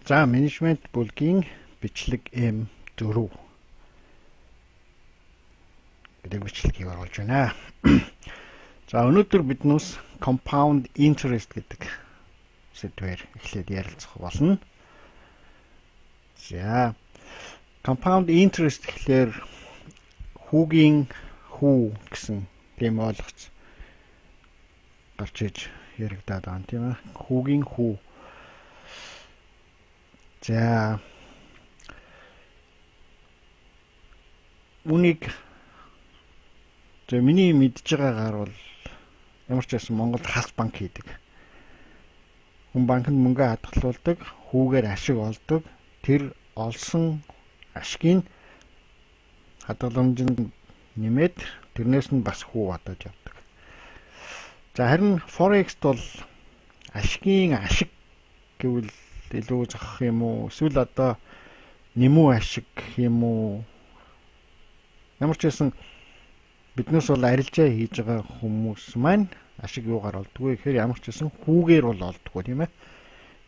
За, менежмент бүлгийн бичлэг M4 гэдэг бичлэгийг оруулж байна. За, өнөөдөр биднээс compound interest гэдэг сэдвээр эхлээд ярилцах болно. За, compound interest гэхлээр хүүгийн хүү гэсэн тийм ойлгоц гарч иж яригдаад байгаа юм, тийм ээ. Хүүгийн хүү. За, үнийг миний мэдж байгаагаар бол ямар ч байсан Монголд хас банк хийдэг. Хүн банкнд мөнгө хадгалуулдаг, хүүгээр ашиг олдог. Тэр олсон ашгийг хадгаламжинд нэмээд тэрнээс нь бас хүү бодож явдаг. За, харин Forex бол ашигын ашиг гэвэл илүү зохих юм уу? Эсвэл одоо нэмүү ашиг гэх юм уу? Ямар ч байсан биднээс бол арилжаа хийж байгаа хүмүүс маань ашиг юугаар олдгүй гэхээр ямар ч байсан хүүгээр бол олдгүй, тийм ээ.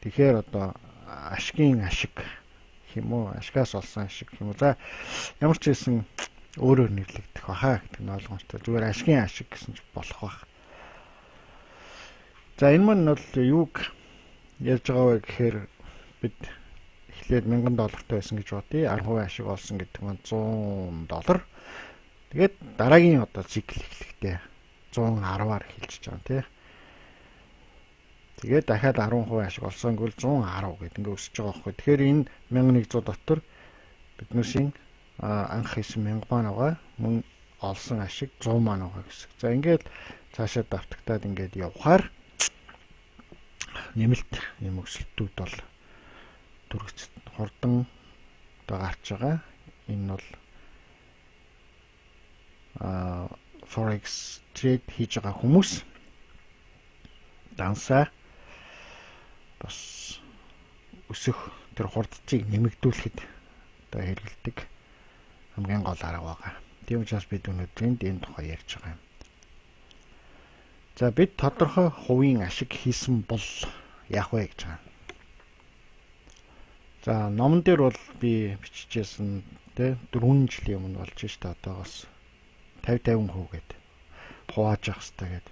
Тэгэхээр одоо ашигын ашиг гэх юм уу? Ашигаас олсон ашиг гэх юм уу? За, ямар ч байсан өөрөөр нэрлэгдэх баха гэдэг нь ойлгомжтой. Зүгээр ашигын ашиг гэсэн ч болох байх. За, энэ маань бол юуг ярьж байгаа вэ гэхээр бид эхлээд $1000 байсан гэж бодъё. 10% ашиг олсон гэдэг маань $100. Тэгээд дараагийн одоо цикл эхлэхдээ 110-аар эхэлж байгаа юм, тий. Тэгээд дахиад 10% ашиг олсон гэвэл 110 гэдэг ингээ өсөж байгаа байхгүй. Тэгэхээр энэ 1100 дотор биднээсийн анх хийсэн 1000 маань байгаа, мөн олсон ашиг 100 маань байгаа гэсэн. За, ингээд цаашаа давтагтаад ингээд явхаар нэмэлт юм өсөлтүүд бол төрөгц хурдан одоо гарч байгаа. Энэ бол Forex trade хийж байгаа хүмүүс дансаа бас өсөх тэр хурдцыг нэмэгдүүлэхэд одоо хэрэглэдэг хамгийн гол арга байгаа. Тийм учраас бид өнөөдөр энэ тухай ярьж байгаа юм. За, бид тодорхой хувийн ашиг хийсэн бол яах вэ гэж байгаа. За, номон дээр бол би бичижсэн тэ 4 жилийн өмнө болж штэ, одоогоос 50-50% гээд хувааж явах хэрэгтэй гээд.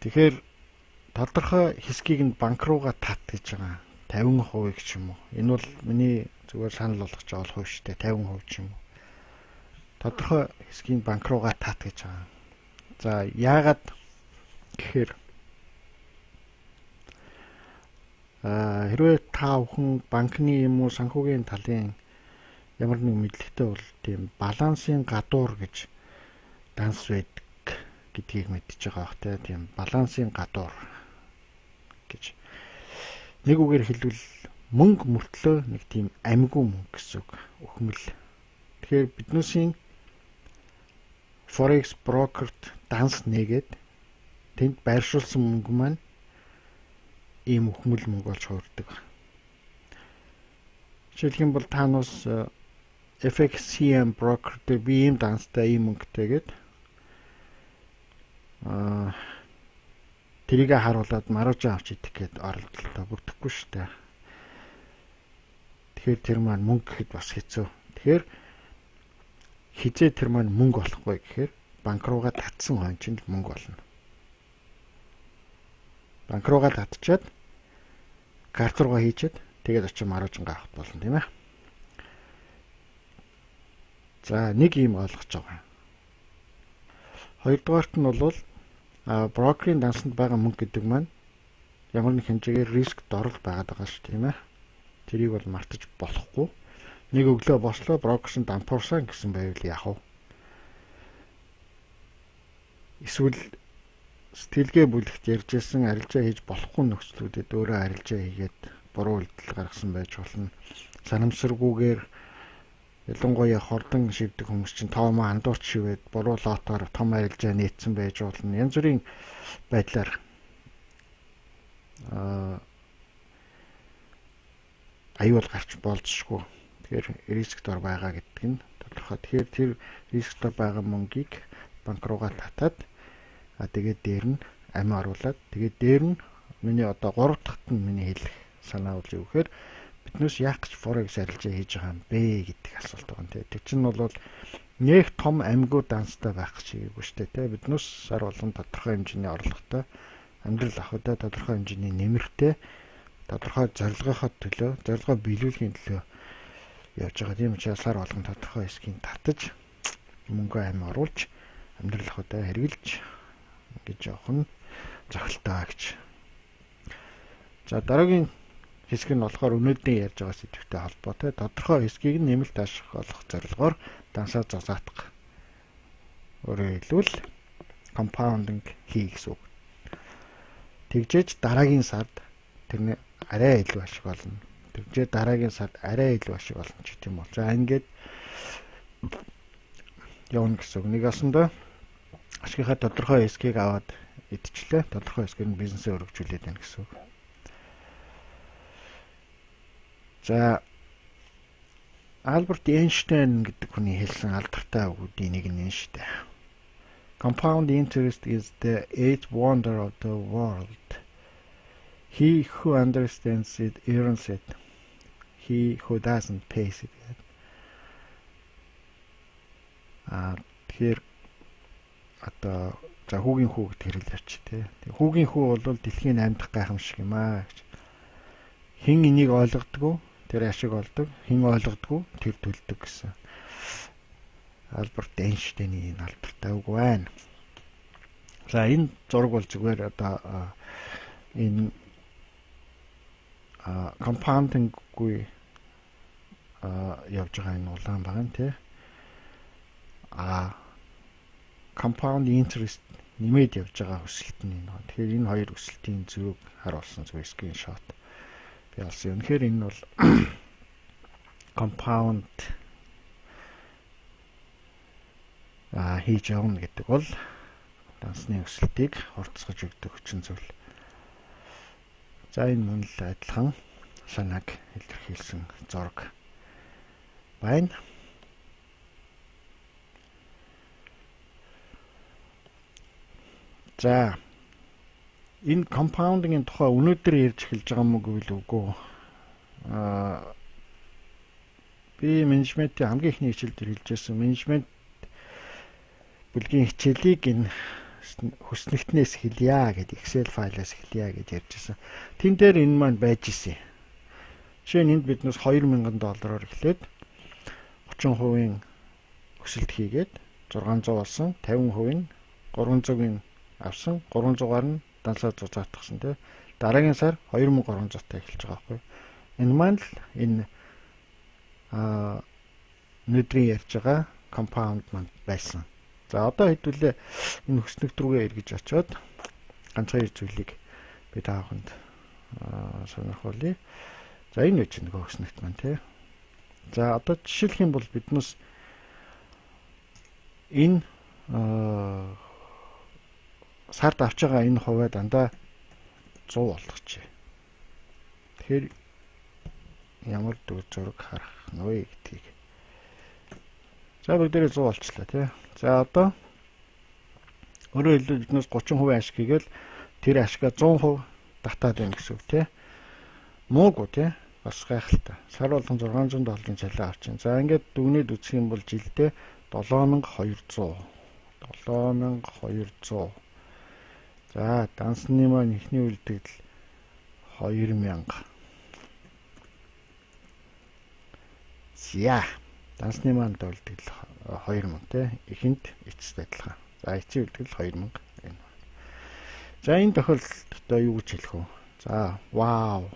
Тэгэхээр тодорхой хэсгийг нь банк руугаа тат гэж байгаа. 50% ч юм уу. Энэ бол миний зүгээр санал болгож байгаа болох шүү дээ. 50% ч юм уу. Тодорхой хэсгийг банк руугаа тат гэж байгаа. За, яагаад гэхээр хэрвээ та бүхэн банкны юм уу санхүүгийн талын ямар нэг мэдлэгтэй бол тийм балансын гадуур гэж данс байдаг гэдгийг мэдчихэж байгаа бах те. Тийм балансын гадуур гэж. Нэг үгээр хэлбэл мөнгө мөртлөө нэг тийм амьгүй мөнгө гэсэн үг, өхмөл. Тэгэхээр биднээсийн Forex брокерт данс нээгээд тэнд байршуулсан мөнгө маань ийм өхмөл мөнгө болж хувирдаг. Жишээлх юм бол та нус FXCM брокер дээр би ийм данстай ийм мөнгөтэй гээд тэрийг харуулад маруужаа авч идэх гээд оролдлоо бүрдэхгүй шүү дээ. Тэгэхээр тэр маань мөнгө гэхэд бас хэцүү. Тэгэхээр хизээ тэр маань мөнгө болохгүй гэхээр банк руугаа татсан хойно чинь мөнгө болно. Банк руугаа татчаад карт руугаа хийчихэд тэгээд очиж маруужингаа авах болно, тийм ээ. За, нэг юм ойлгож байгаа. Хоёрдугаарт нь бол брокерийн дансанд байгаа мөнгө гэдэг маань ямар нэг хэмжээгээр риск дорол байгаад байгаа шүү, тийм ээ. Тэрийг бол мартаж болохгүй. Нэг өглөө бослоо брокерсэн дампуурсан гэсэн байвал яах вэ? Эсвэл сэтгэлгээ бүлэгт ярьжсэн арилжаа хийж болохгүй нөхцлүүдэд өөрөө арилжаа хийгээд буруу үйлдэл гаргасан байж болно. Санамсаргүйгээр ялангуяа хордон шивдэг хүмүүс чинь тоомоо андуурч шивээд буруу лотоор том арилжаа нээсэн байж болно. Янз бүрийн байдлаар аюул гарч болзошгүй. Тэгэхээр риск дор байгаа гэдэг нь тодорхой. Тэгэхээр тэр риск дор байгаа мөнгийг банк руугаа татаад тэгээд дээр нь амиа оруулаад тэгээд дээр нь миний одоо 3 дахьт нь миний хэлэх санаа бол юу гэхээр биднээс яах гэж Forex арилжаа хийж байгаа юм бэ гэдэг асуулт байгаа юм тий. Тэр чинь бол нэг том амьгуу данстай байх гэж хэлээгүй шүү дээ тий. Биднээс сар болгон тодорхой хэмжээний орлоготой, амьдрал авахтай, тодорхой хэмжээний нэмэртэй, тодорхой зорилгынхоо төлөө, зорилгоо биелүүлэхийн төлөө явж байгаа. Тийм учраас сар болгон тодорхой хэсгийг татаж мөнгө ам оруулж амьдрал авахтай хэрэгжилж ингэж явах нь зохилтой гэж. За дараагийн хэсэг нь болохоор өнөөдрийн ярьж байгаа сэдвтэй холбоотой тодорхой хэсгийг нэмэлт ашиг олох зорилгоор дансаа зузаатах. Өөрөөр хэлбэл compounding хий гэсэн үг. Тэгжээж дараагийн сард тэрний арай илүү ашиг олно. Тэгжээ дараагийн сард арай илүү ашиг олно ч гэдэм бол. За ингээд явна гэсэн үг. Нэг осондоо ашигынхаа тодорхой хэсгийг аваад идчихлээ. Тодорхой хэсгийг нь бизнесээ өргөжүүлээд байна гэсэн үг. За Альберт Эйнштейн гэдэг хүний хэлсэн алдартай үгүүдийн нэг нь энэ шүү дээ. Compound interest is the eighth wonder of the world. He who understands it earns it. He who doesn't pays it. Тэгэхээр одоо за хүүгийн хүү гэдэг хэрэл ярьчих тий. Хүүгийн хүү бол дэлхийн 8 дахь гайхамшиг юм аа гэж. Хэн энийг ойлгодгоо тэр ашиг олдог, хэн ойлгодгоо тэр төлдөг гэсэн. Альберт Эйнштейний энэ алдартай үг байна. За энэ зураг бол зүгээр одоо энэ compounding-гүй явж байгаа энэ улаан байгаа юм тий. Compound interest нэмээд явж байгаа өсөлт нь энэ. Тэгэхээр энэ хоёр өсөлтийн зөрүүг харуулсан зүгээр screenshot би олсон. Үнэхээр энэ бол compound хийж явна гэдэг бол дансны өсөлтийг хурцсаж өгдөг хүчин зүйл. За энэ мөн л адилхан санааг илэрхийлсэн зураг байна. За энэ compounding-ийн тухай өнөөдөр ярьж эхэлж байгаа юм уу гэвэл үгүй. Би менежментийн хамгийн эхний хичээл дээр хэлж байсан. Менежмент бүлгийн хичээлийг энэ хүснэгтнээс хэлье гэдэг Excel файлаас хэлье гэж ярьж байсан. Тэн дээр энэ маань байж исэн. Жишээ нь энд биднээс $2000 эхлээд 30% өсөлт хийгээд 600 болсон, 50% нь 300-ын авсан, 300-аар нь дансаа зузаатгсан тий. Дараагийн сар 2300-тай эхэлж байгаа байхгүй. Энэ маань л энэ өнөөдрийн ярьж байгаа compound маань байсан. За одоо хэдүүлээ энэ хөснөгт рүүгээ эргэж очиод ганц хоёр зүйлийг би та бүхэнд сонирхуулъя. За энэ үеч нөгөө хөснөгт маань тий. За одоо жишээлх юм бол биднээс энэ сард авч байгаа энэ хувиа дандаа 100 болгочих. Тэгэхээр ямар дүр зураг харах нь вэ гэдгийг. За бүгдээрээ 100 болчлаа тий. За одоо өөрөөр хэлбэл биднээс 30% ашиг хийгээл тэр ашигаа 100% татаад байна гэсэн үг тий. Муугүй тий. Бас гайхалтай. Сар болгон $600 цалин авчин. За ингээд дүгнээд үзэх юм бол жилдээ 7200. 7200. За дансны маань эхний үлдэгдэл 2000. За дансны маань үлдэгдэл 2000 тий. Эхэнд эцэст адилхан. За эцсийн үлдэгдэл 2000 энэ. За энэ тохиолдолд одоо юу гэж хэлэх вэ? За вау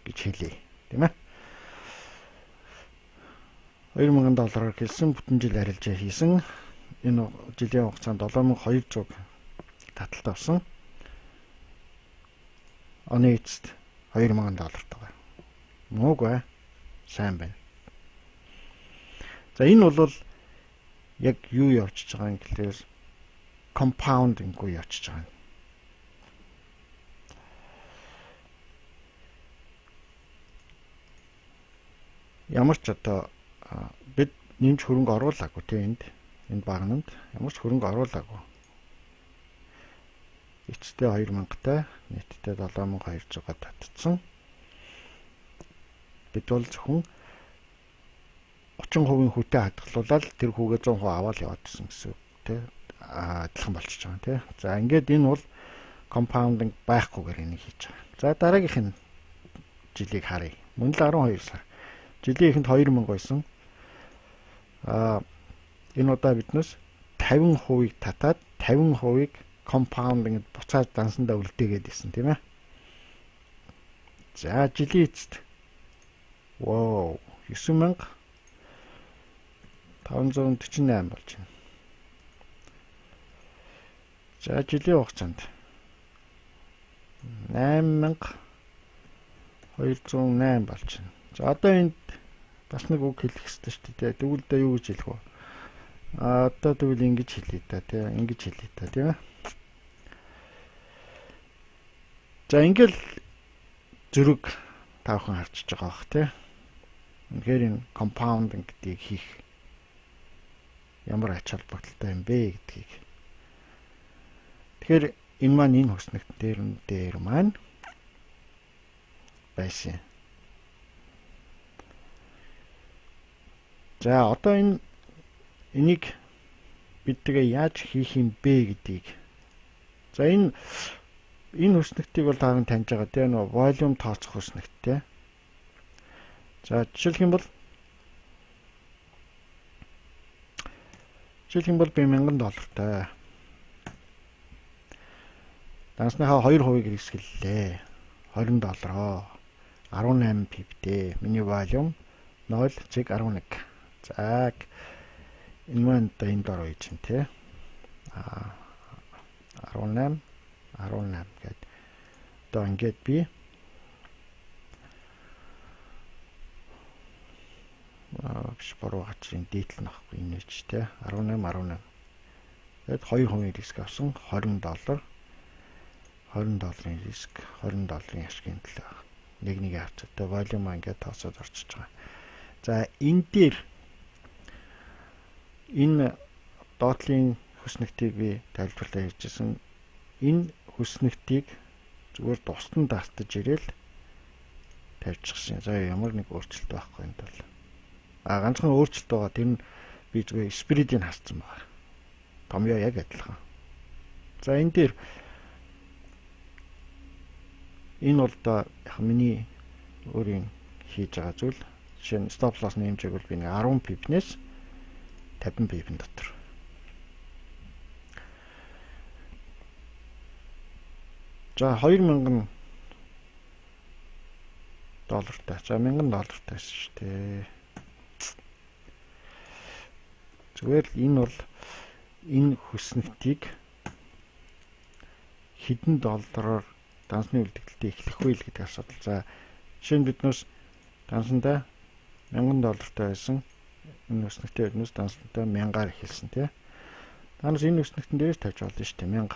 гэж хэлье, тийм ээ. $2000 хэлсэн бүтэн жил арилжаа хийсэн. Энэ жилийн хугацаанд 7200 таталт авсан. Оны эцэст $2000 байгаа. Муугүй сайн байна. За энэ бол яг юу явчихж байгаа юм гэхлээр compounding-гүй явчихж байгаа юм. Ямар ч одоо бид нэмж хөрөнгө оруулаагүй тий энд багнанд ямар ч хөрөнгө оруулаагүй. Эцэстээ 2000-тай, нийтдээ 7200-аар татцсан. Бид бол зөвхөн 30% хүүтэй хадгалуулаад тэр хүүгээ 100% аваад яваад гэсэн гэсэн үг тий. Адилхан болчихж байгаа тий. За ингээд энэ бол compounding байхгүйгээр энийг хийж байгаа. За дараагийнх нь жилийг харъя. Мөн л 12 сар. Жилийн эхэнд 2000 байсан. Энэ удаа биднээс 50%-ийг татаад 50%-ийг compounding буцаад дансандаа үлдээгээд исэн тийм ээ. За жилийн эцэст вау 9548 болж байна. За жилийн хугацаанд 8208 болж байна. За одоо энд бас нэг үг хэлэх хэрэгтэй шүү дээ. Тэгвэл одоо юу гэж хэлэх вэ? Одоо тэгвэл ингэж хэлье да тий. Ингэж хэлье да тийм ээ. За ингээл зөрөг та бүхэн харчиж байгаа бох тий. Үнэхээр энэ compounding гэдгийг хийх ямар ач холбогдолтой юм бэ гэдгийг. Тэгэхээр энэ маань энэ хөснөгт дээр маань байсан. За одоо энийг бид тэгээ яаж хийх юм бэ гэдгийг. За энэ хөснөгтийг бол та бүхэн таньж байгаа тийм нөгөө volume тооцох хөснөгт тийм. За жишээлх юм бол би 1000 доллартай. Дансныхаа 2%-ийг рисклээ. 20 доллароо. 18 pip-тэй. Миний volume 0.11. За энэ маань одоо энэ дор үе чинь тий. 18 18 гээд одоо ингээд би биш буруу газрын дээдл нь ахгүй энэ ч тий 18 18. Тэгээд 2% риск авсан 20 доллар. 20 долларын риск, 20 долларын ашигын төлөө нэг нэг авцаатай volume ингээд тооцоод орчиж байгаа. За энэ дээр энэ доотлын хөснөгтийг би тайлбарлаа хийжсэн. Энэ хөснөгтийг зүгээр тусдан дастаж ирээл тавьчихсан. За ямар нэг өөрчлөлт байхгүй энд бол. Ганцхан өөрчлөлт байгаа. Тэр нь би зүгээр спридийг хасцсан байгаа. Томьёо яг адилхан. За энэ дээр энэ бол одоо яг миний өөрийн хийж байгаа зүйл. Жишээ нь stop loss нэмжээг бол би нэг 10 pip-нээс 50 pip-ын дотор. За 2000 доллартай. За 1000 доллартай шүү дээ. Зүгээр л энэ бол энэ хөснөгтийг хэдэн доллараар дансны үлдэгдэлтэй эхлэх вэ л гэдэг асуудал. За жишээ нь биднээс дансандаа 1000 доллартай байсан. Энэ өснөгтөө биднээс дансандаа 1000-аар эхэлсэн тий. Данаас энэ өснөгтөн дээрээс тавьж болно шүү дээ 1000.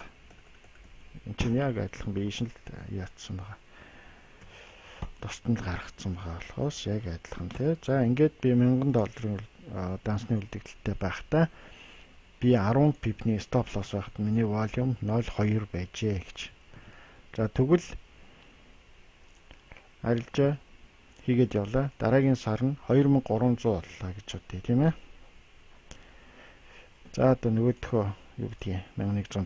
Энд чинь яг адилхан би ийш нь л яатсан байгаа. Тусданд гаргацсан байгаа болохоос яг адилхан тий. За ингээд би 1000 долларын дансны үлдэгдэлтэй байхдаа би 10 pip-ний stop loss байхад миний volume 0.2 байжээ гэж. За тэгвэл арилжаа хийгээд явлаа. Дараагийн сар нь 2300 боллоо гэж бодъё тийм ээ. За одоо нөгөөдхөө юу гэдгийг 1150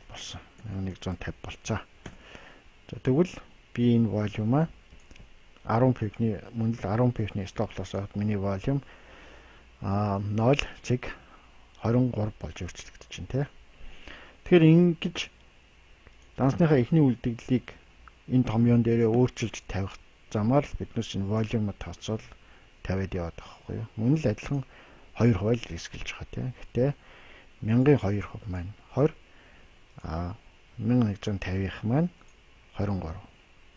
болсон. 1150 болцоо. За тэгвэл би энэ volume-а 10 pip-ний мөн л 10 pip-ний stop loss байхад миний volume 0.23 болж өөрчлөгдөж байна тий. Тэгэхээр ингэж дансныхаа эхний үлдэгдлийг энэ томьёон дээрээ өөрчилж тавих замаар л биднээс энэ volume тооцоол тавиад яваад байгаа байхгүй юу. Мөн л адилхан 2% л рисклж байгаа тий. Гэтэ 1000-ын 2% маань 20, 1150-ийнх маань 23.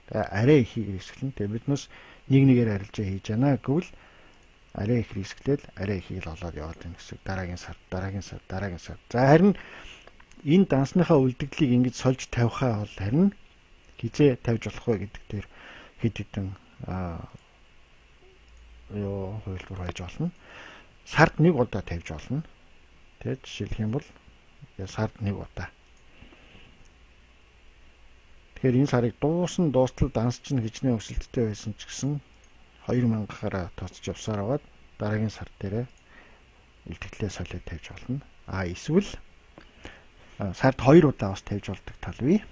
Тэгээ арай ихийг рисклэн. Тэгээ биднээс нэг нэгээр арилжаа хийж яана гэвэл арай их рисклэл арай ихийг л олоод яваад байна гэсэн. Дараагийн сар, дараагийн сар, дараагийн сар. За харин энэ дансныхаа үлдэгдлийг ингэж сольж тавихаа бол харин хизээ тавьж болох вэ гэдэг дээр хэд хэдэн юу хувилбар байж болно. Сард нэг удаа тавьж болно. Тэ жишээлх юм бол сард нэг удаа. Тэгэхээр энэ сарыг дуустал данс чинь хичнээн өсөлттэй байсан ч гэсэн 2000-аараа тооцож явсаар аваад дараагийн сар дээрээ үлдэгдлээ солиод тавьж болно. А эсвэл сард 2 удаа бас тавьж болдог тал бий.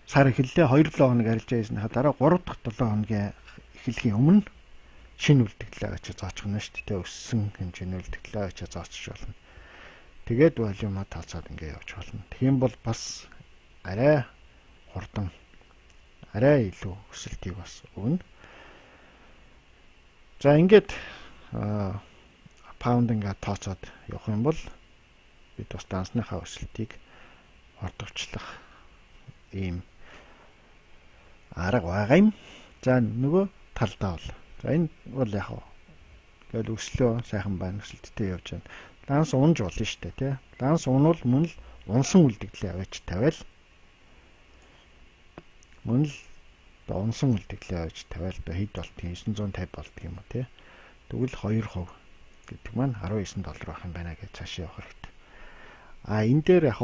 Сар эхэллээ 2-7 хоног арилжаа хийснийхаа дараа 3 дахь 7 хоногийн эхлэхийн өмнө шинэ үлдэгдлээ авчиж зоочих нь шүү дээ. Өссөн хэмжээний үлдэгдлээ авчиж зоочих болно. Тэгээд волюмаа тооцоод ингэ явж болно. Тийм бол бас арай хурдан, арай илүү өсөлтийг бас өгнө. За ингээд паунд ингээд тооцоод явах юм бол бид бас дансныхаа өсөлтийг ордовчлох ийм арга байгаа юм. За нөгөө талдаа бол за энэ бол яг тэгэл өслөө сайхан байна, өсөлттэй явж байна. Данс унж болно шүү дээ, тий. Данс унвал мөн л унсан үлдэгдлээ аваач тавиал. Мөн л унсан үлдэгдлээ аваач тавиал одоо хэд болтгийг 950 болдго юм уу, тий. Тэгвэл 2% гэдэг маань $19 байх юм байна гэж цаашаа явах хэрэгтэй. А энэ дээр яг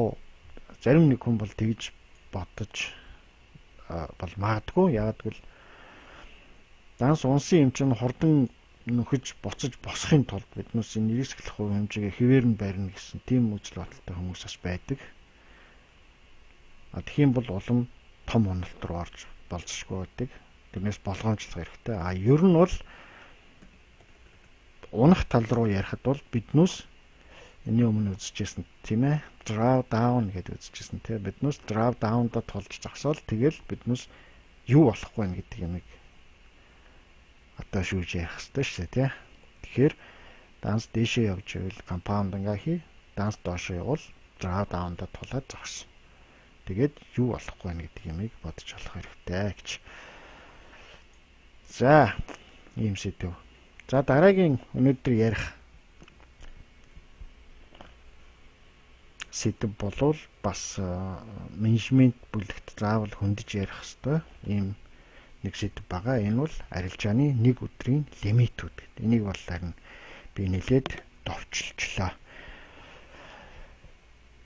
зарим нэг хүн бол тэгж бодож бол магадгүй. Яг гэвэл данс унсан юм чинь хурдан нөхөж буцаж босохын тулд биднээс энэ рисклэх хувь хэмжээгээ хэвээр нь барина гэсэн тийм үзэл бодолтой хүмүүс бас байдаг. А тэгхийн бол улам том уналт руу орж болзошгүй байдаг. Тэрнээс болгоомжлох хэрэгтэй. А ер нь бол унах тал руу ярихад бол биднээс энэний өмнө үзчихсэн тийм ээ. Draw down гэдээ үзчихсэн тийм. Биднээс draw down-да тулж зогсоол тэгэл биднээс юу болохгүй вэ гэдэг юмыг одоо шүүж ярих хэрэгтэй шүү дээ, тий. Тэгэхээр данс дээшээ явж байвал compound ингээ хий, данс доошоо явбал draw down-да тулаад зогс. Тэгээд юу болохгүй вэ гэдэг юмыг бодож болох хэрэгтэй гэж. За, ийм сэдэв. За дараагийн өнөөдөр ярих сэдэв болвол бас менежмент бүлэгт заавал хөндөж ярих хэрэгтэй ийм нэг сэдэв байгаа. Энэ бол арилжааны нэг өдрийн лимитүүд гэдэг. Энийг бол харин би нэлээд товчлолчлоо.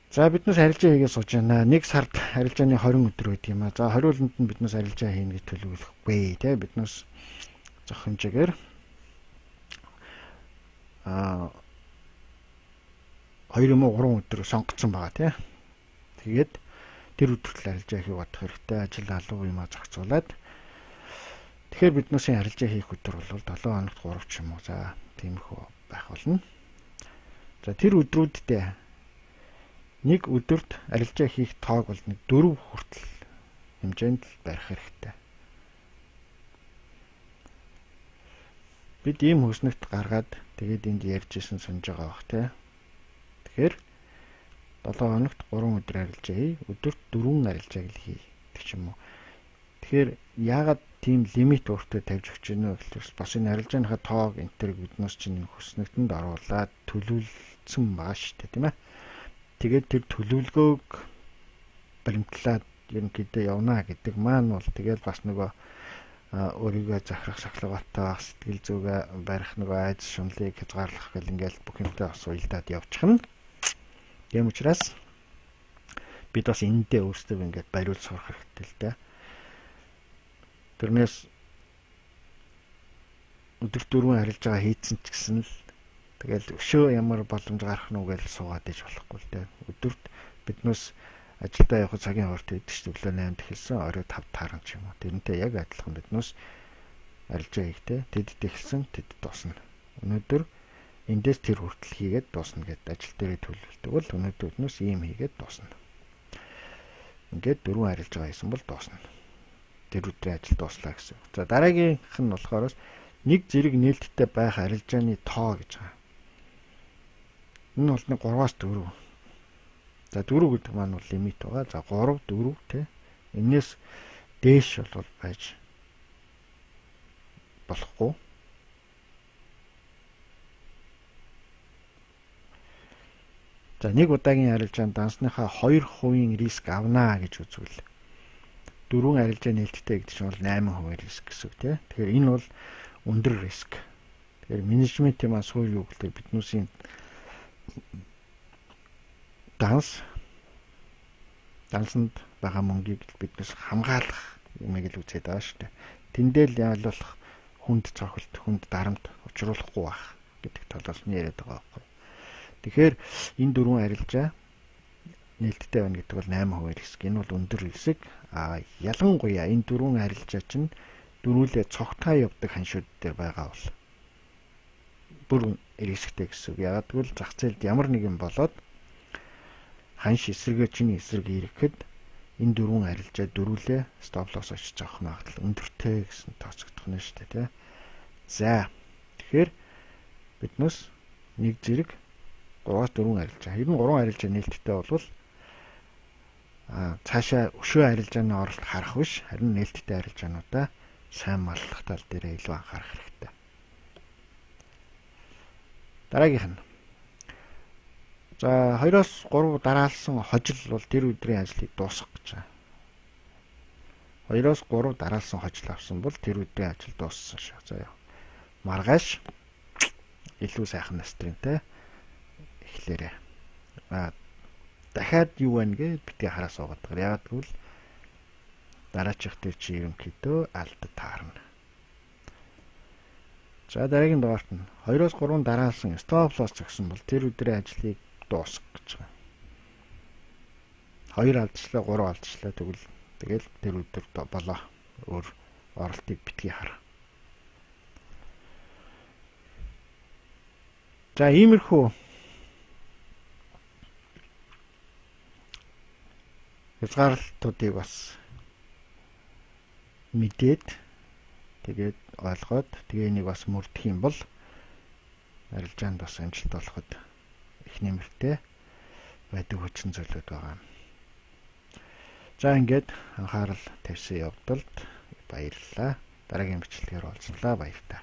За биднээс арилжаа хийгээ сууж байна. Нэг сард арилжааны 20 өдөр байдаг юм а. За 20-нд нь биднээс арилжаа хийнэ гэж төлөвлөхгүй тий. Биднээс зох хэмжээгээр 2 юм уу 3 өдөр сонгоцсон байгаа тий. Тэгээд тэр өдөрт л арилжаа хийх бодох хэрэгтэй. Ажил алуу юм а зохицуулаад. Тэгэхээр биднээсийн арилжаа хийх өдөр бол 7 хоногт 3 ч юм уу. За тиймэрхүү байх болно. За тэр өдрүүддээ нэг өдөрт арилжаа хийх тоог бол нэг 4 хүртэл хэмжээнд л барих хэрэгтэй. Бид ийм хөснөгт гаргаад тэгээд энд ярьж исэн сунж байгаа бах тий. Тэгэхээр 7 хоногт 3 өдөр арилжаа хий, өдөрт 4 арилжааг л хий гэх юм уу. Тэгэхээр яагаад тийм лимит өөртөө тавьж өгч гэнэ вэ гэхлээр бас энэ арилжааныхаа тоог энтерг биднээс чинь хөснөгтөнд оруулаад төлөвлөсөн байгаа шүү дээ, тийм ээ. Тэгээд тэр төлөвлөгөөг баримтлаад ерөнхийдөө явна гэдэг маань бол тэгэл бас нөгөө өөрийгөө захирах сахилгатай сэтгэл зүгээ барих нөгөө айдас шунлыг хязгаарлах гэл ингээл бүх юмтай бас уялдаад явчихна. Тийм учраас бид бас энэндээ өөрсдөө ингээд бариул сурах хэрэгтэй л дээ. Тэрнээс өдөр 4 арилжаа хийцэн ч гэсэн л тэгэл өшөө ямар боломж гарах нь үгээл суугаад иж болохгүй л дээ. Өдөрт биднээс ажилдаа явах цагийн хуурт өгдөг ч өглөө 8-д эхэлсэн, орой 5 тааран ч юм уу. Тэрнтэй яг адилхан биднээс арилжаа хийхдээ тэдд эхэлсэн, тэд дуусна. Өнөөдөр эндээс тэр хүртэл хийгээд дуусна гэдээ ажил дээрээ төлөвлөдөг бол өнөөдөр биднээс ийм хийгээд дуусна. Ингээд 4 арилжаа хийсэн бол дуусна. Тэр өдрийн ажил дууслаа гэсэн. За дараагийнх нь болохоор нэг зэрэг нээлттэй байх арилжааны тоо гэж байгаа. Энэ бол нэг 3-аас 4. За 4 гэдэг маань бол лимит байгаа. За 3 4 тий. Энээс дээш бол байж болохгүй. За нэг удаагийн арилжаанд дансныхаа 2% риск авнаа гэж үзвэл 4 арилжаа нээлттэй гэдэг чинь бол 8% риск гэсэн үг тий. Тэгэхээр энэ бол өндөр риск. Тэгэхээр менежментийн маань суурь юу гэхээр биднүүсийн данс Дансанд байгаа мөнгийг биднээс хамгаалах юмыг л үзээд байгаа шүү дээ. Тэндээ л яалуулах хүнд цохилт, хүнд дарамт учруулахгүй байх гэдэг талаас нь яриад байгаа байхгүй. Тэгэхээр энэ дөрвөн арилжаа нээлттэй байна гэдэг бол 8% риск. Энэ бол өндөр риск. А ялангуяа энэ дөрвөн арилжаа чинь дөрвөлээ цогтаа явдаг ханшууд дээр байгаа бол бүр рисктэй гэсэн үг. Ягаад гэвэл зах зээлд ямар нэгэн болоод ханш эсрэгээ чиний эсрэг ирэхэд энэ дөрвөн арилжаа дөрвөлээ stop loss очиж авах магадлал өндөртэй гэсэн тооцогдох нь шүү дээ, тий. За тэгэхээр биднээс нэг зэрэг 3-4 арилжаа. Ер нь 3 арилжаа нээлттэй болвол цаашаа өшөө арилжааны оролт харах биш, харин нээлттэй арилжаануудаа сайн маллах тал дээрээ илүү анхаарах хэрэгтэй. Дараагийнх нь. За 2-3 дараалсан хожил бол тэр өдрийн ажлыг дуусгах гэж байгаа. 2-3 дараалсан хожил авсан бол тэр өдрийн ажил дууссан шүү. За яа. Маргааш илүү сайхан настринтай эхлээрэй. Дахиад юу байна гэж битгий хараа суугаад байгаа. Яагаад гэвэл дараачих дээр чи ерөнхийдөө алдад таарна. За дараагийн дугаарт нь 2-3 дараалсан stop loss зогсон бол тэр өдрийн ажлыг дуусгах гэж байгаа. 2 алдчихлаа, 3 алдчихлаа тэгвэл тэгэл тэр өдөр болоо. Өөр оролтыг битгий хар. За иймэрхүү хязгаарлалтуудыг бас мэдээд тэгээд ойлгоод тэгээ энийг бас мөрдөх юм бол арилжаанд бас амжилт олоход их нэмэртэй байдаг хүчин зүйлүүд байгаа. За ингээд анхаарал тавьсан явдалд баярлалаа. Дараагийн бичлэгээр уулзлаа. Баяртай.